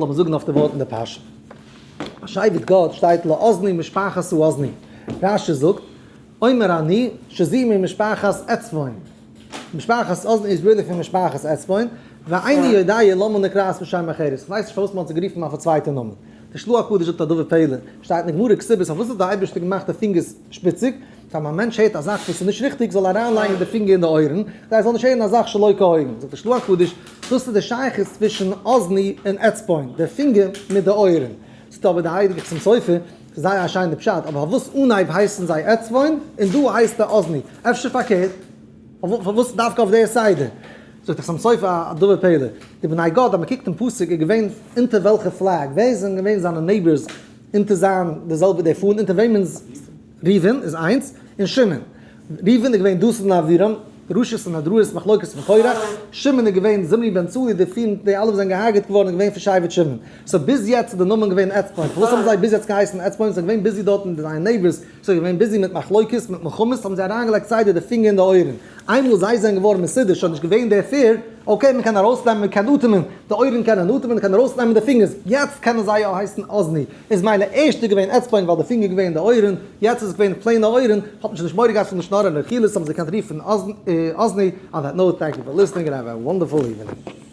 לאמיר זאגן אויף די ווארט אין די פרשה. ביי שבט גד שטייט לאזני משפחת האזני. רשי זאגט, אומר אני שזו ממשפחת עצבון. משפחת אזני איז really פון משפחת עצבון, ואיני יודע למה נקראת בשם אחרת. איך ווייס נישט פארוואס מען האט זיי גערופן אויף א צווייטע נאמען. די של"ה הקדוש זאגט א דבר פלא, שטייט אין גמרא כתובות פארוואס האט דער אייבערשטער געמאכט די פינגערס שפיציג? טאמער א מענטש הערט א זאך וואס איז נישט ריכטיג זאל ער אריינלייגן די פינגער אין די אויערן, כדי ער זאל נישט הערן א זאך שלא כהוגן. זאגט די של"ה הקדוש, דאס איז די שייכות צווישן אזני און אצבון, די פינגער מיט די אויערן. זאגט אבער די הייליגע חתם סופר, ס'איז זייער א שיינע פשט, אבער פארוואס אנהייב הייסן זיי אצבון און דא הייסט ער אזני? אפשר פארקערט? פארוואס דווקא אויף די סדר? זאגט די חתם סופר א דבר פלא, די בני גד אז מ'קוקט אין פסוק איז געווען אונטער וועלכע flag, ווער זענען געווען זיינע neighbors אונטער זיין די זעלבע די פאן אונטער וועמענס ראובן איז איינס, און שמעון. ראובן איז געווען דתן און אבירם, דרשות און הדראות, מחלוקת פון קורח, שמעון איז געווען זמרי בן סלוא, די פיר, די אלע וואס זענען געהארגעט געווארן איז געווען פון שבט שמעון. so ביז יעצט איז די נאמען געווען עצבון. פארוואס האבן זיי ביז יעצט געהייסן עצבון? זיי זענען געווען busy דארט מיט זייער neighbors, זיי זענען געווען busy מיט מחלוקת, מיט מלחמות, האבן זיי אריינגעלייגט כסדר די פינגער אין די אויערן. איינמאל זיי זענען געווארן מסודר, שוין נישט געווען דער fear, okay מען קען ארויסנעמען, מען קען אטעמען, די אויערן קענען אטעמען, מען קען ארויסנעמען די פינגערס, יעצט קענען זיי יא הייסן אזני. איז מילא ערשט איז געווען אצבון ווייל די פינגער געווען אין די אויערן, יעצט איז עס געווען plain ע אויערן, האט מען שוין נישט מורא געהאט פון לשון הרע און רכילות האבן זיי געקענט רופן אזני, on that note thank you for listening and have a wonderful evening.